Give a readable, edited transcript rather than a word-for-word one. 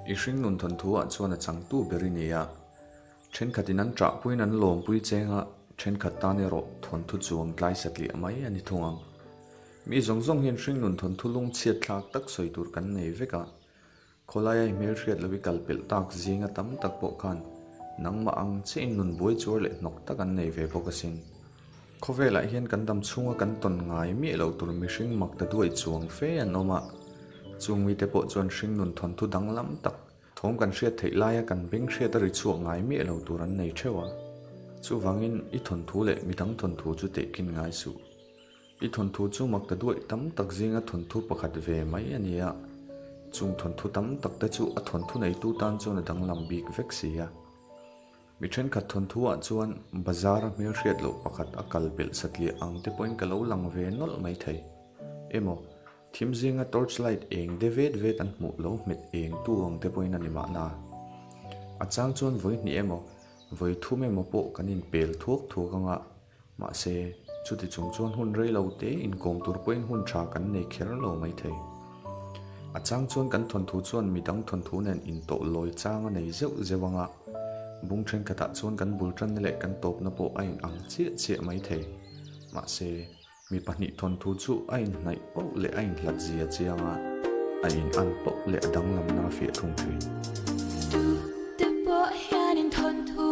I hringnun thawnthu ah chuan a changtu ber i ni a. Thenkhatin an ṭahpuiin an lawmpui cheng a, thenkhat tan erawh thawnthu chuang tlai satliah mai a ni thung ang. Mi zawng zawng hian hringnun thawnthu lungchhiat thlak tak sawi tur kan nei vek a. Khawlaia i hmelhriat lo i kal pelh tak zinga tam tak pawh khan nangmah ang chiahin nun buai chuar leh hnawk tak an nei ve bawk asin. Khawvelah hian kan dam chhunga kan tawn ngai miah loh tur mihring mak ta duai chuang fe an awm a, chung mite pawh chuan hringnun thawnthu danglam tak thawm kan hriat theih laia kan beng hriat a ri chhuak ngai miah lo tur an nei theuh a. Chuvangin i thawnthu leh midang thawnthu chu tehkhin ngai suh. I thawnthu chu mak ta duaih tam tak zinga thawnthu pakhat ve mai a ni a, chung thawnthu tam tak te chu a thawnthu neitu tan chuan a danglam bik vek si a. Mi thenkhat thawnthu ah chuan bazar a hmelhriat loh pakhat a kal belh satliah ang te pawhin ka lo lang ve nawlh mai thei. Emaw, thim zinga torch light eng de vet vet an hmuh lo hmet eng tu ang te pawhin a ni mahna. A chang chuan vawi hnih emaw, vawi thum emaw pawh kan inpel thuak thuak anga Mahse, chuti chung chuan hun rei lo te inkawm tur pawhin hun tha kan nei kher lo maithei. A chang chuan kan thawnthu chuan midang thawnthu nen intawh lawi chang a nei zeuh zeuh ang a, bung thenkhatah chuan kan bul tanna leh kan tawpna pawh a inang chiah chiah maithei. Mahse, mi pahnih thawnthu chu a inhnaih poh leh a inhlat zia chiang a, a inan poh leh a danglamna a fiah thung thin. Tu te pawh hianin thawnthu.